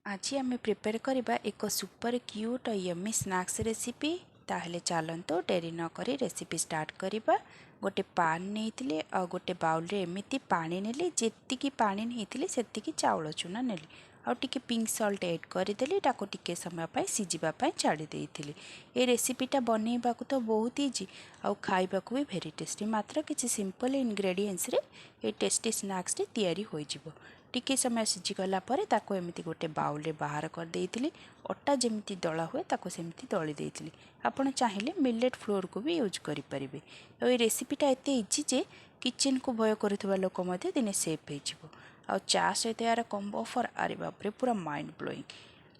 ଆଜି ଆମେ ପ୍ରିପେୟାର କରିବା ଏକ ସୁପର କ୍ୟୁଟ୍ ଆଉ ୟମି ସ୍ନାକ୍ସ ରେସିପି। ତାହେଲେ ଚାଲନ୍ତୁ, ଡେରି ନକରି ରେସିପି ଷ୍ଟାର୍ଟ କରିବା। ଗୋଟେ ପାନ୍ ନେଇଥିଲି ଆଉ ଗୋଟେ ବାଉଲରେ ଏମିତି ପାଣି ନେଲି। ଯେତିକି ପାଣି ନେଇଥିଲି, ସେତିକି ଚାଉଳ ଚୁନା ନେଲି ଆଉ ଟିକେ ପିଙ୍କ ସଲ୍ଟ ଏଡ଼୍ କରିଦେଲି। ତାକୁ ଟିକେ ସମୟ ପାଇଁ ସିଝିବା ପାଇଁ ଛାଡ଼ି ଦେଇଥିଲି। ଏ ରେସିପିଟା ବନେଇବାକୁ ତ ବହୁତ ଇଜି ଆଉ ଖାଇବାକୁ ବି ଭେରି ଟେଷ୍ଟି। ମାତ୍ର କିଛି ସିମ୍ପଲ୍ ଇନଗ୍ରେଡ଼ିଏଣ୍ଟସରେ ଏ ଟେଷ୍ଟି ସ୍ନାକ୍ସଟି ତିଆରି ହୋଇଯିବ। ଟିକେ ସମୟ ସିଝିଗଲା ପରେ ତାକୁ ଏମିତି ଗୋଟେ ବାଉଲରେ ବାହାର କରିଦେଇଥିଲି। ଅଟା ଯେମିତି ଦଳା ହୁଏ, ତାକୁ ସେମିତି ଦଳି ଦେଇଥିଲି। ଆପଣ ଚାହିଁଲେ ମିଲେଟ୍ ଫ୍ଲୋର୍କୁ ବି ୟୁଜ୍ କରିପାରିବେ। ଆଉ ଏ ରେସିପିଟା ଏତେ ଇଜି ଯେ କିଚେନ୍କୁ ଭୟ କରୁଥିବା ଲୋକ ମଧ୍ୟ ଦିନେ ସେଫ୍ ହେଇଯିବ। ଆଉ ଚା ସହିତ ଏହାର କମ୍ବୋ ଅଫର୍, ଆରେ ବାପରେ, ପୁରା ମାଇଣ୍ଡ ବ୍ଲୋଇଂ।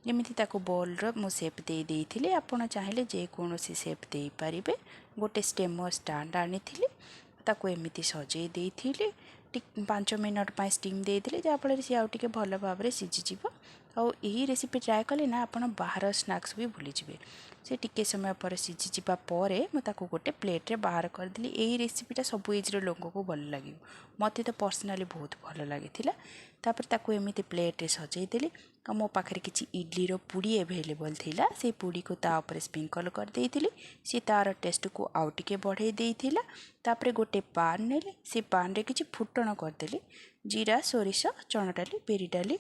ଯେମିତି ତାକୁ ବଲ୍ର ମୁଁ ସେପ୍ ଦେଇ ଦେଇଥିଲି। ଆପଣ ଚାହିଁଲେ ଯେକୌଣସି ସେପ୍ ଦେଇପାରିବେ। ଗୋଟେ ଷ୍ଟିମର୍ ଷ୍ଟାଣ୍ଡ ଆଣିଥିଲି, ତାକୁ ଏମିତି ସଜେଇ ଦେଇଥିଲି। 5 ମିନିଟ୍ ପାଇଁ ଷ୍ଟିମ୍ ଦେଇଥିଲି, ଯାହାଫଳରେ ସିଏ ଆଉ ଟିକେ ଭଲ ଭାବରେ ସିଝିଯିବ। ଆଉ ଏହି ରେସିପି ଟ୍ରାଏ କଲେ ନା, ଆପଣ ବାହାର ସ୍ନାକ୍ସ ବି ଭୁଲିଯିବେ। ସେ ଟିକେ ସମୟ ପରେ ସିଝିଯିବା ପରେ ମୁଁ ତାକୁ ଗୋଟେ ପ୍ଲେଟ୍ରେ ବାହାର କରିଦେଲି। ଏହି ରେସିପିଟା ସବୁ ଏଜ୍ର ଲୋକଙ୍କୁ ଭଲ ଲାଗିବ। ମୋତେ ତ ପର୍ସନାଲି ବହୁତ ଭଲ ଲାଗିଥିଲା। ତାପରେ ତାକୁ ଏମିତି ପ୍ଲେଟ୍ରେ ସଜେଇଦେଲି ଆଉ ମୋ ପାଖରେ କିଛି ଇଡ଼ଲିର ପୁଡ଼ି ଆଭେଲେବଲ୍ ଥିଲା। ସେଇ ପୁଡ଼ିକୁ ତା ଉପରେ ସ୍ପ୍ରିଙ୍କଲ୍ କରିଦେଇଥିଲି। ସିଏ ତା'ର ଟେଷ୍ଟକୁ ଆଉ ଟିକେ ବଢ଼େଇ ଦେଇଥିଲା। ତାପରେ ଗୋଟେ ପାନ୍ ନେଲି। ସେ ପାନ୍ରେ କିଛି ଫୁଟଣ କରିଦେଲି। ଜିରା, ସୋରିଷ, ଚଣା ଡାଲି, ବିରି ଡାଲି,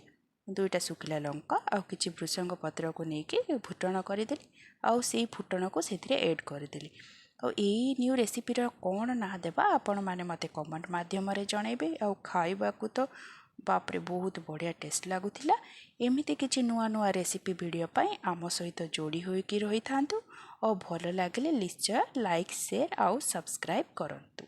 ଦୁଇଟା ଶୁଖିଲା ଲଙ୍କା ଆଉ କିଛି ଭୃସଙ୍ଗ ପତ୍ରକୁ ନେଇକି ଫୁଟଣ କରିଦେଲି ଆଉ ସେଇ ଫୁଟଣକୁ ସେଥିରେ ଏଡ଼୍ କରିଦେଲି। ଆଉ ଏଇ ନ୍ୟୁ ରେସିପିର କ'ଣ ନାଁ ଦେବା, ଆପଣମାନେ ମୋତେ କମେଣ୍ଟ ମାଧ୍ୟମରେ ଜଣାଇବେ। ଆଉ ଖାଇବାକୁ ତ ବାପରେ, ବହୁତ ବଢ଼ିଆ ଟେଷ୍ଟ ଲାଗୁଥିଲା। ଏମିତି କିଛି ନୂଆ ନୂଆ ରେସିପି ଭିଡ଼ିଓ ପାଇଁ ଆମ ସହିତ ଯୋଡ଼ି ହୋଇକି ରହିଥାନ୍ତୁ ଆଉ ଭଲ ଲାଗିଲେ ନିଶ୍ଚୟ ଲାଇକ୍, ସେୟାର ଆଉ ସବସ୍କ୍ରାଇବ୍ କରନ୍ତୁ।